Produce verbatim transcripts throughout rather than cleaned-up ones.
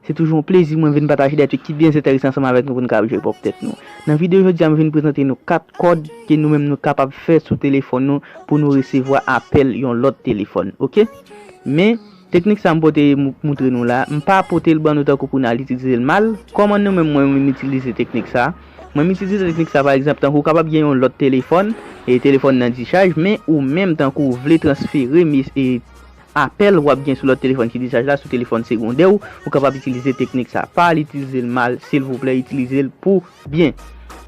Se toujou yon plezi mwen vin pataje de trik ki byen enteresan ansanm avèk nou pou nou kapab jwe pwòp tèt nou. Nan videyo jodi a, mwen vin prezante nou kat kòd ke nou menm nou kapab fè sou telefòn nou pou nou resevwa apèl yon lòt telefòn, oke? Men, teknik sa m pote mou- moutre nou la, m pa pote l ban nou tankou pou n al itilize l mal. Kòman nou menm mwen menm m itilize teknik sa? Mwen m itilize teknik sa pa egzanp tankou w kapab gen yon lòt telefòn, e telefòn nan dichaj, men ou menm tankou w vle transfere mes- e apèl w ap gen sou lòt telefòn ki dichaj la sou telefòn segondè w, ou kapab itilize teknik sa. Pa al itilize l mal, silvouplè, itilize l pou byen.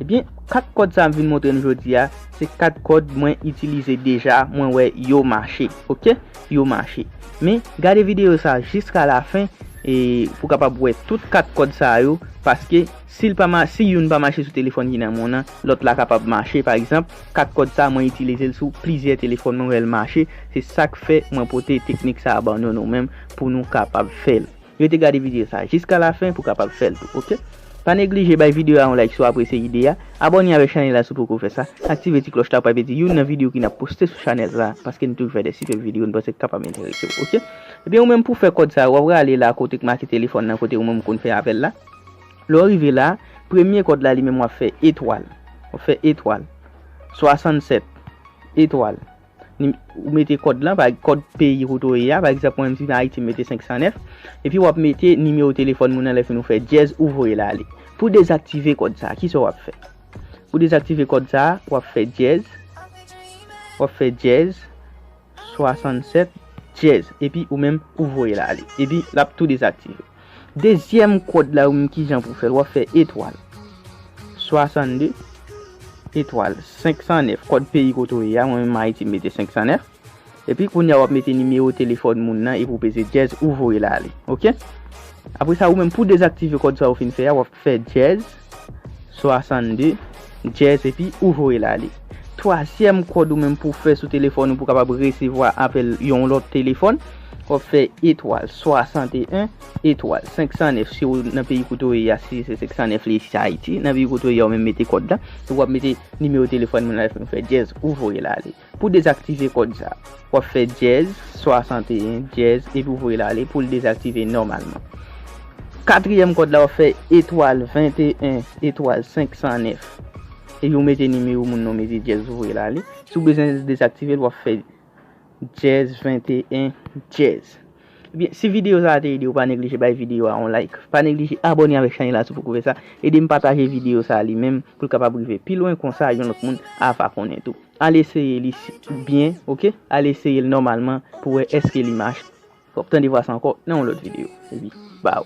Ebyen, kat kòd sa m vin montre nou jodi a, se kat kòd mwen itilize deja, mwen wè yo mache, oke? Yo mache. Men, gade videyo sa jiska la fen, e pou kapab wè tout kat kòd sa yo, paske si l pa ma- si youn pa mache sou telefòn ki nan men w nan, lòt la kapab mache. Pa egzanp, kat kòd sa mwen itilize l sou plizyè telefòn, mwen wè l mache. Se sa k fè mwen pote teknik sa a ban nou nou menm pou nou kapab fè l. Rete gade videyo sa a jiska la fen pou kapab fè l tou, oke? Pa neglije bay videyo a yon like si w apresye ide a. Abòne avèk chanèl la si w poko fè sa. Aktive ti klòch la pou pa pèdi youn nan videyo ke n ap poste sou chanèl sa a, paske n toujou fè de sipè videyo n panse k kapab enterese w, oke? Ebyen, ou menm pou fè kòd sa a, w ap rale la kote k make telefòn nan, kote ou menm ou konn fè apèl la. Lè w rive la, premye kòd la li menm w ap fè etwal. W ap fè etwal. Swasannsèt. Etwal. Nim- Ou mete kòd lan, pa kòd peyi kote w ye a, pa egzanp, mwen menm si m Ayiti, m mete senk san nèf. Epi w ap mete nimewo telefòn moun nan, lè fini w fè dyèz, ou voye l ale. Pou dezaktive kòd sa a, kisa w ap fè? Pou dezaktive kòd sa a, w ap fè dyèz, w ap fè dyèz, swasannsèt, dyèz, epi ou menm ou voye l ale. Epi l ap tou dezaktive. Dezyèm kòd la, ou menm kijan pou fè l? W ap fè etwal, swasanndde, etwal, senk san nèf, kòd peyi kote w ye a, mwen menm Ayiti m mete senk san nèf. Epi kounye a w ap mete nimewo telefòn moun nan epi w peze dyèz, ou voye l ale. Oke? Apre sa, ou menm pou dezaktive kòd sa ou fin fè a, w ap fè dyèz, swasanndde, dyèz, epi ou voye l ale. Twazyèm kòd ou menm pou fè sou telefòn ou pou kapab resevwa apèl yon lòt telefòn, w ap fè etwal, swasanteyen, etwal, senk san nèf si w nan peyi kote w ye a, si se senk san nèf li se Ayiti, nan peyi kote w ye a, ou menm mete kòd la, epi w ap mete nimewo telefòn moun nan, fè dyèz, ou voye l ale. Pou dezaktive kòd sa, w ap fè dyèz, swasanteyen, dyèz, epi w voye l ale pou l dezaktive nòmalman. Katriyèm kòd la, w ap fè etwal venteyen, etwal senk san nèf. Epi w mete nimewo moun nan, w mete dyèz, ou voye l ale. Si w bezwen dezaktive l, w ap fè dyèz, venteyen, dyèz. Ebyen, si videyo sa a te ede w, pa neglije bay videyo a yon like. Pa neglije abòne avèk chanèl la si w poko fè sa. Ede m pataje videyo sa a li menm pou l kapab rive pi lwen, konsa yon lòt moun a va konnen tou. Al eseye li si- byen, oke? Al eseye l nòmalman pou wè èske li mache. W ap tande vwa sa ankò nan yon lòt videyo. Epi, baw.